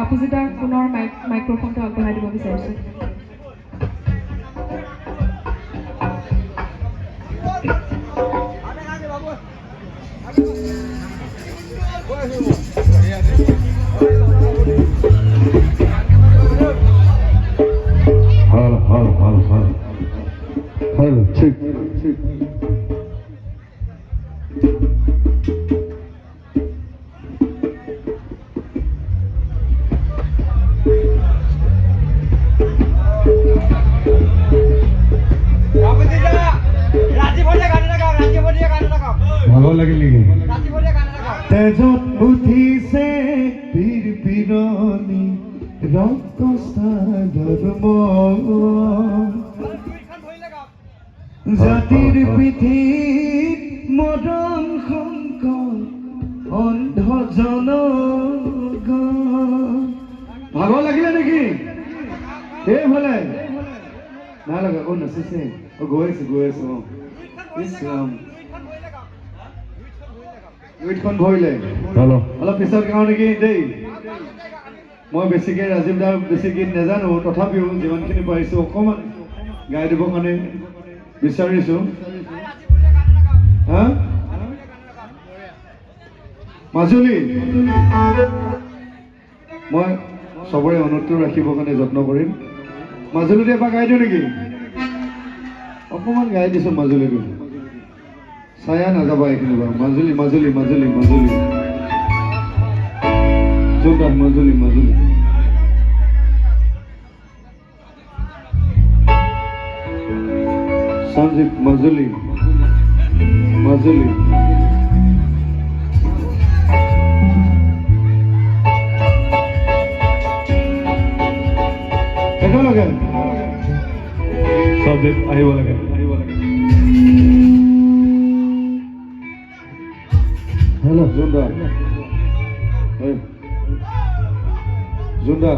বাপুজীদাক পুনৰ মাইক্ৰফোনটো আগবঢ়াই দিব বিচাৰিছোঁ। হল হল হল হল হল, ঠিক ঠিক। ভাগৰ লাগিল নেকি? তেজত উঠিছে বীৰ বিৰণি, ৰক্ত সাগৰ, জাতিৰ পিঠিত মৰণ সংকট, অন্ধ জন। ভাগৰ লাগিলে নেকি? এইফালে নাই লগা? অ, নাচিছে। অ, গৈ আছো, গৈ আছো। অ, ইছ ৰাম, লুইতখন ভৰিলে। অলপ পিছত গাওঁ নেকি দেই। মই বেছিকৈ ৰাজীৱ দাৰ বেছি গীত নাজানো, তথাপিও যিমানখিনি পাৰিছোঁ অকণমান গাই দিবৰ কাৰণে বিচাৰিছোঁ। হা, মাজুলী। মই চবৰে অনুৰোধটো ৰাখিবৰ কাৰণে যত্ন কৰিম। মাজুলীতে এবাৰ গাই দিওঁ নেকি? অকণমান গাই দিছোঁ মাজুলীটো। ছায়া নাযাবা এইখিনি বাৰু। মাজুলী, মাজুলী, মাজুলী, মাজুলী, যোনটা মাজুলী, মাজুলী। সঞ্জীৱ, মাজুলী, মাজুলী। একেলগে সঞ্জীৱ আহিব লাগে, আহিব লাগে। হেল্ল' জোনদা, এই জোনদা।